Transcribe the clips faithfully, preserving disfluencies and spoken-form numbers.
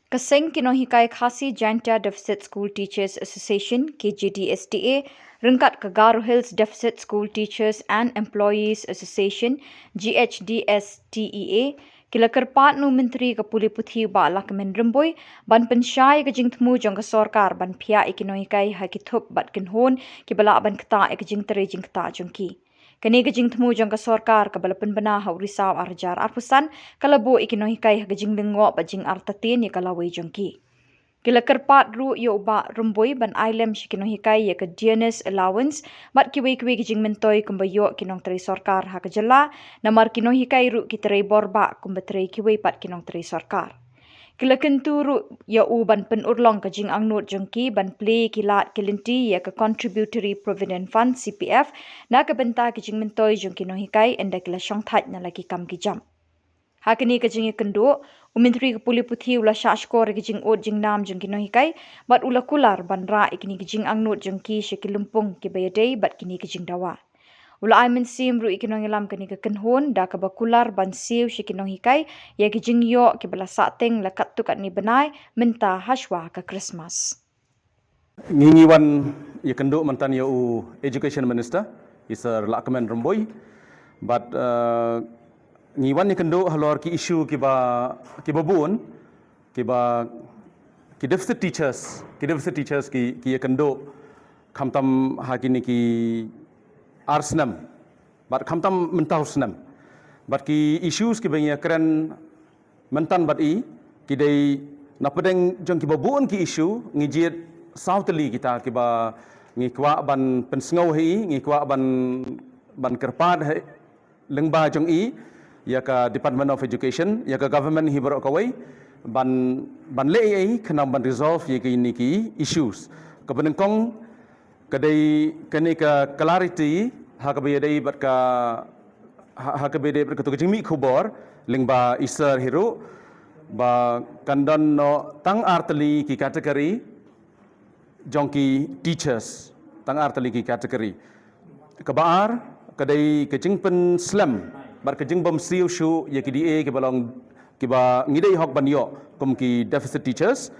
Ka seng ki nonghikai Khasi Jaintia Deficit School Teachers Association, K J D S T A, ryngkat ka Garo Hills Deficit School Teachers and Employees Association, G H D S T E A, ki la kyrpad na u Myntri ka Pule Puthi u Bah Lahkmen Rymbui ban pynshai ka jingthmu jong ka sorkar ban phiah ïa ki nonghikai ha ki thup bad kynhun kiba lah ban ktah ïa ka jingtrei jingktah jong ki. Kane ka jingthmu jong ka sorkar kaba la pynbna ha u Risaw ar hajar arphew san ka la buh ïa ki nonghikai ha ka jinglyngngoh bad jingartatien ïa ka lawei jong ki. Ki la kyrpad ruh ïa u Bah Rymbui ban ailem sha ki nonghikai ïa ka dearness allowance bad kiwei kiwei ki jingmyntoi kumba ïoh ki nongtrei sorkar ha ka jylla, namar ki nonghikai ruh ki trei borbah kumba trei kiwei pat ki nongtrei sorkar. Ki la kyntu ruh ïa u ban pynurlong ka jingangnud jong ki ban plie ki lad ki lynti ïa ka Contributory Provident Fund, C P F, na ka bynta ki jingmyntoi jong ki nonghikai ynda ki la shongthait na la ki kam ki jam. Ha kane ka jingïakynduh, u Myntri ka Pule Puthi u la shah shkor ïa ki jingud jingnam jong ki nonghikai bad u la kular ban rah ïa kine ki jingangnud jong ki sha ki lympung kiba ïadei bad kine ki jingdawa. U la ai mynsiem ruh ïa ki nongïalam kane ka kynhun da kaba kular ban siew sha ki nonghikai ïa ki jingïoh kiba la sahteng la katto katne bnai mynta hashwa ka Krismas. Ngi ngi wan ïakynduh mynta ïa u Education Minister, i Sir Lahkmen Rymbui. Bad uh, ngi wan ïakynduh halor ki issue kiba kiba bun, kiba ki deficit teachers, ki deficit teachers ki ki ïakynduh khamtam ha kine ki ar snem bad khamtam mynta u snem. Bad ki issues kiba ngi ïakren mynta bad i ki dei na pdeng jong kiba bun ki issue, ngi jied saw tylli kita kiba ngi kwah ban pynsngew ha i, ngi kwah ban ban kyrpad ha lyngba jong i ïa ka Department of Education, ïa ka government hi baroh kawei ban ban leh ei ei khnang ban resolve ïa kine ki issues. Kaba nyngkong ka dei kane ka clarity ha kaba ïadei bad ka ha, ha kaba ïadei bad kato ka jingmih khubor lyngba i Sir hi ruh ba kan don noh tang ar tylli ki category jong ki teachers, tang ar tylli ki category. Kaba ar ka dei ka jingpynslem bad ka jingbym siew shuh ïa ki D A kiba long kiba ngi dei hok ban ïoh kum ki deficit teachers.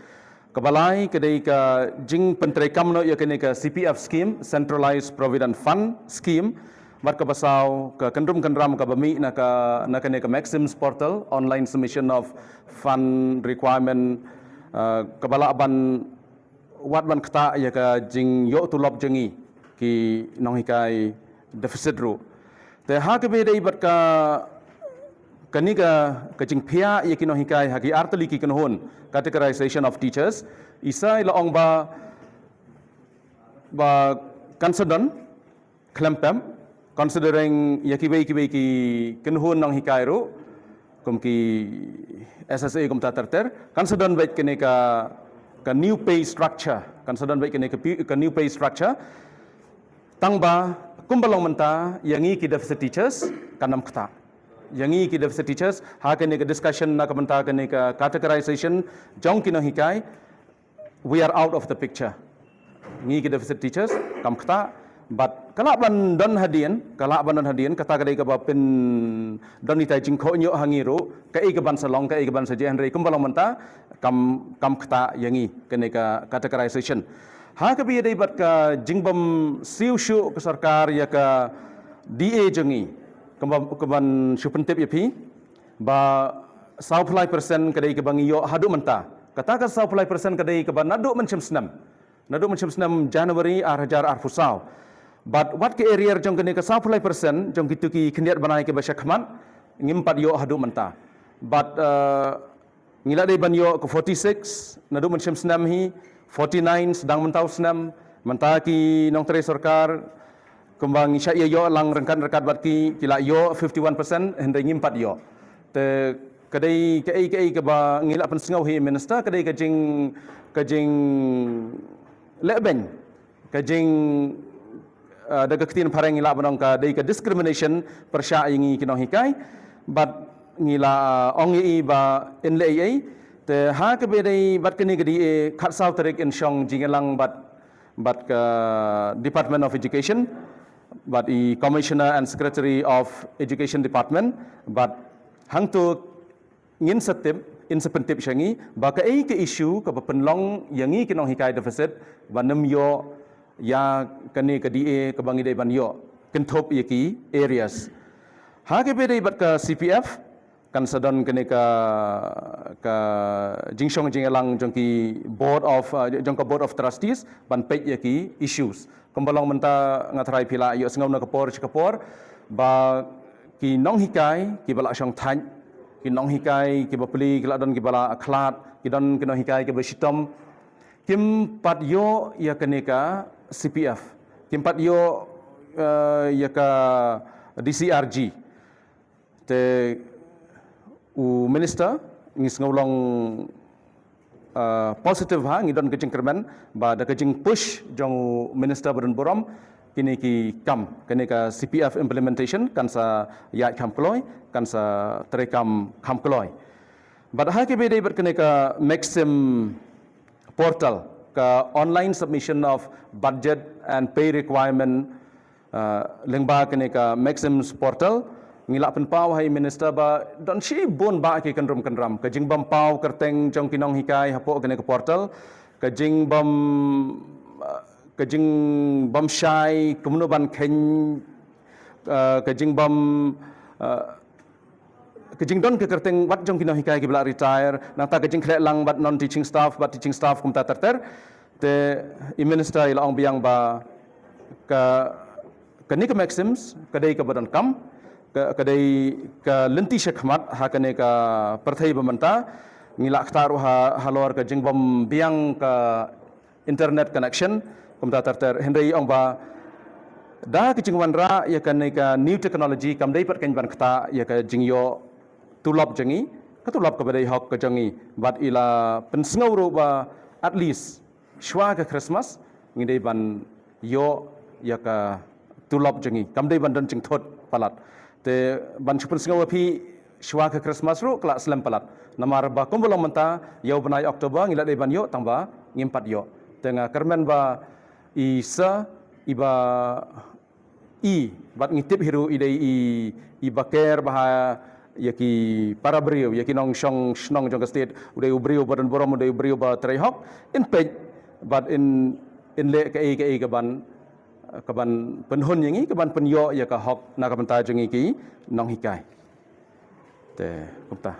Kaba lai ka dei ka jingpyntreikam noh ïa kane ka C P F scheme, Centralized Provident Fund scheme. Bad kaba saw ka kyndrum kyndram kaba mih na ka na kane ka Maxims portal, online submission of fund requirement, uh, kaba lah ban wat ban ktah ïa ka jingïoh tulop jong ngi ki nonghikai deficit ruh. Te ha kaba ïadei bad ka kane ka ka jingphiah ïa ki nonghikai ha ki ar tylli ki kynhun, categorization of teachers, i Sir i la ong ba ba kan sa don khlem pep, considering ïa kiwei kiwei ki kynhun nonghikai ruh kum ki S S A kumta ter ter, kan sa don beit kane ka ka new pay structure, kan sa don beit kane ka pi- ka new pay structure. Tang ba kumba long mynta ïa ngi ki deficit teachers kan ym ktah. Ïa ngi ki deficit teachers ha kane ka discussion na ka bynta kane ka categorization jong ki nonghikai, we are out of the picture. Ngi ki deficit teachers kam ktah, bad ka lah ban don hadien, ka lah ban don hadien, kata ka dei kaba pyndon ita jingkhohñiuh ha ngi ruh, kaei kaban sa long, kaei kaban sa jia, hynrei kumba long mynta kam kam ktah ïa ngi kane ka categorization. Ha kaba ïadei bad ka jingbym siew shuh ka sorkar ïa ka D A jong ngi, kumba kaban shu pyntip ïa phi ba saw phew lai percent ka dei kaba ngi ïoh haduh mynta. Kata ka saw phew lai percent ka dei kaba naduh mynshem snem, naduh mynshem snem January ar hajar arphew saw. Bad wat ka arrear jong kane ka saw phew lai percent jong kito ki khyndiat bnai kiba sha khmat ngim pat ïoh haduh mynta. Bad uh, ngi la dei ban ïoh ka forty six naduh mynshem snem hi, forty nine sdang mynta u snem. Mynta ki nongtrei sorkar kumba ngi shah ïa ïoh lang ryngkat ryngkat bad ki, ki la ïoh fifty one percent, hynrei ngim pat ïoh. Te ka dei kaei kaei kaba ngi la pynsngew hi Minister, ka dei ka jing ka jing lehbeiñ, ka jing uh, da ka ktien phareng ngi lah ban ong ka dei ka discrimination pyrshah ïa ngi ki nonghikai. Bad ngi la ong ïa i ba in leh ei ei. Te ha kaba dei bad kane ka D A khatsaw tarik in shong jingïalang bad bad ka Department of Education, bad i Commissioner and Secretary of Education Department, bad hangto ngin sa tip in sa pyntip sha ngi ba kaei ka issue kaba pynlong ïa ngi ki nonghikai deficit ban ym ïoh ïa kane ka D A kaba ngi dei ban ïoh, kynthup ïa ki arrears. Ha kaba dei bad ka C P F, kan sa don kane ka, ka jingshong jingïalang jong ki board of, uh, jong ka Board of Trustees ban peit ïa ki issues. Kumba long mynta nga tharai phi la ïohsngew na ka por sha ka por ba ki nonghikai kiba la shong thait, ki nonghikai kiba pli, ki la don kiba la khlad, ki don ki nonghikai kiba shitom, kim pat ïoh ïa kane ka C P F, kim pat ïoh, uh, ïa ka D C R G. Te u minister, ngi sngew long, uh, positive ha, ngi don ka jingkyrmen ba da ka jingpush jong u minister ba don burom, kine ki kam, kane ka C P F implementation kan sa ïaid kham kloi, kan sa treikam kham kloi. Bad ha kaba dei bad kane ka Maxim portal, ka online submission of budget and pay requirement, uh, lyngba kane ka Maxim's portal, ngi la pynpaw ha i minister ba don shibun bah ki kynrum kynram, ka jingbym paw kyrteng jong ki nonghikai hapoh kane ka portal, ka jingbym, uh, ka jingbym shai kumno ban kheiñ, uh, ka jingbym, uh, ka jingdon ka kyrteng wat jong ki nonghikai kiba la retire, nangta ka jingkhleh lang bad non teaching staff bad teaching staff kumta ter ter. Te i minister i la ong biang ba ka, kane ka Maxim's ka dei kaba donkam, ka, ka dei ka lynti shakhmat ha kane ka pyrthei ba mynta. Ngi la ktah ruh ha, halor ka jingbym biang ka internet connection kumta ter ter, hynrei i ong ba da ka jingwanrah ïa kane ka new technology kam dei pat keiñ ban ktah ïa ka jingïoh tulop jong ngi, ka tulop kaba dei hok ka jong ngi. Bad i la pynsngew ruh ba at least shuwa ka Christmas ngi dei ban ïoh ïa ka tulop jong ngi, kam dei ban don jingthut palat. Te ban shu pynsngew ïa phi, shuwa ka Christmas ruh ka la slem palat, namar ba kumba long mynta ïa u bnai October ngi la dei ban ïoh tang ba ngim pat ïoh. Te nga kyrmen ba i sa, i ba, i, bad ngi tip hi ruh i dei i, i ba ker bha ïa ki para briew, ïa ki nongshong shnong jong ka state, u dei u briew ba don burom, u dei u briew ba trei hok, in peit bad in, in leh kaei kaei kaban, kaban pynhun ïa ngi, kaban pynïoh ïa ka hok na ka bynta jong ngi ki nonghikai. Te kumta.